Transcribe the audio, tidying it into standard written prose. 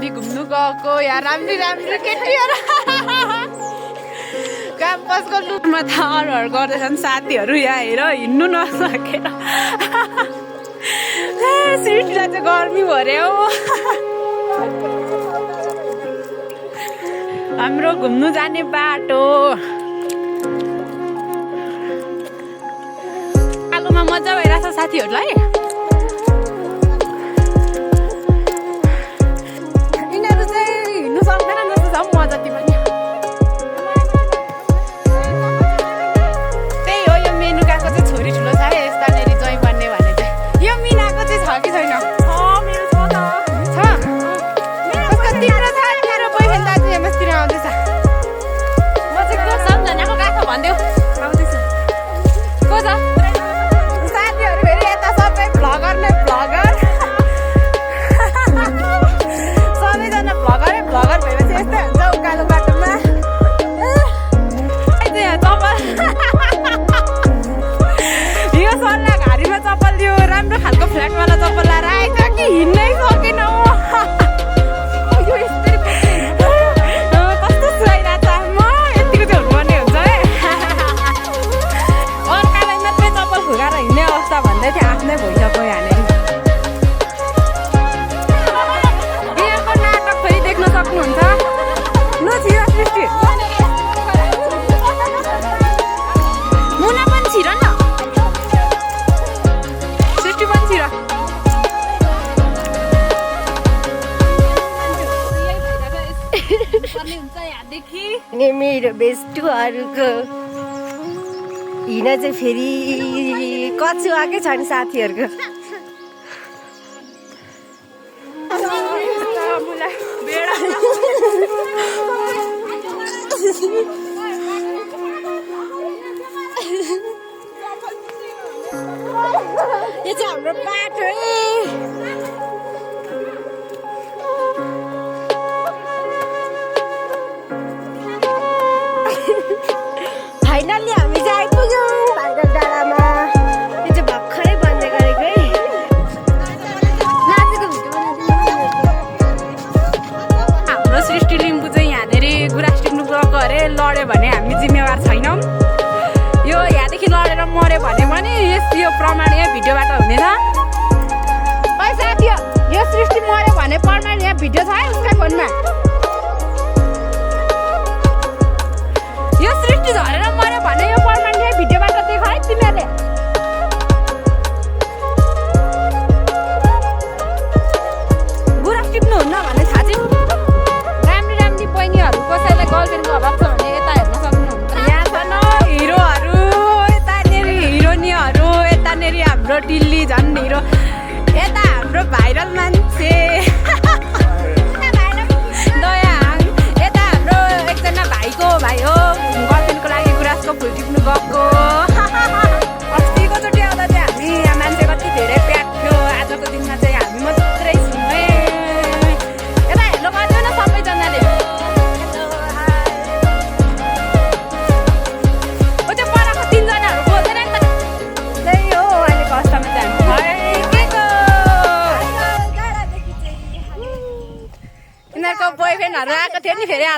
हामी घुम्नु गएको यहाँ राम्रो राम्रो केटीहरू क्याम्पसको लुटमा थारहरू गर्दैछन् साथीहरू यहाँ हेर हिँड्नु नसकेर सृष्टिलाई चाहिँ गर्मी भर्यो हाम्रो घुम्नु जाने बाटो आलुमा मजा भइरहेछ साथीहरूलाई यिनीहरू चाहिँ हिँड्नु सक्दैन जस्तो छ म जति पनि त्यही हो यो मेनुकाको चाहिँ छोरी ठुलो छ है यस्तानेरि जय बन्ने भने चाहिँ यो मिनाको चाहिँ छ कि छैन तिम्रो छ मेरो बोयफ्रेन्ड दाजु एमएसतिर आउँदैछ म चाहिँ को सम्झनाको गाथो भनिदेऊ आउँदैछ को छ साथीहरू फेरि यता सबै भ्लगर नै भ्लगर सबैजना भ्लगरै भ्लगर भएपछि यस्तै हुन्छ उकालो बाटोमा यो सल्लाह घारीमा चप्पल दियो राम्रो खालको फ्ल्याटवाला चप्पल लाएर आएछ कि हिँड्नै सकेन भन्दै थियो आफ्नै भइसक्यो यहाँनिर यहाँको नाटक फेरि देख्न सक्नुहुन्छ ल छिर सृष्टि मुना पनि छिर न सृष्टि पनि छिर अनि मेरो बेस्टुहरूको हिँड चाहिँ फेरि कचुवाकै छ नि साथीहरूको यो चाहिँ हाम्रो बाटो फाइनल्ली हामी चाहिँ आइपुग्यौँ भाइरल डाँडामा यो चाहिँ भर्खरै बन्दै गरेको है हाम्रो सृष्टि लिम्बू चाहिँ यहाँनिर गुराँस टिप्नु गएको अरे लड्यो भने हामी जिम्मेवार छैनौँ यो यहाँदेखि लडेर मऱ्यो भने पनि यो प्रमाण यहाँ भिडियोबाट हुनेछ है साथी यो सृष्टि मऱ्यो भने प्रमाण यहाँ भिडियो छ है उसकै फोनमा यो सृष्टि झरेर मऱ्यो भने यो प्रमाण यहाँ भिडियोबाट देख है तिमीहरूले गुराँस टिप्नुहुन्न भने थाहा चाहिँ राम्री राम्री बहिनीहरू कसैलाई गर्लफ्रेन्डको अभाव छ भने यता हेर्न सक्नुहुन्छ यहाँ छ न हिरोहरू यतानेरि हिरोइनीहरू यतानेरि हाम्रो दिल्ली झन् हिरो यता हाम्रो भाइरल मान्छे दयाहाङ यता हाम्रो एकजना भाइको भाइ हो गर्लफ्रेन्डको लागि गुराँसको फुल टिप्नु गएको अस्तिको चोटि आउँदा चाहिँ हामी यहाँ मान्छे कति धेरै प्याक थियो आजको दिनमा चाहिँ हामी मात्रै छौँ है यता हेर्नु गर्दैन सबैजनाले ओ त्यो पराको तिनजनाहरू बोल्दैन नि त त्यही हो अहिलेको अवस्थामा चाहिँ हामी यिनीहरूको बोयफ्रेन्डहरू आएको थियो नि फेरि आज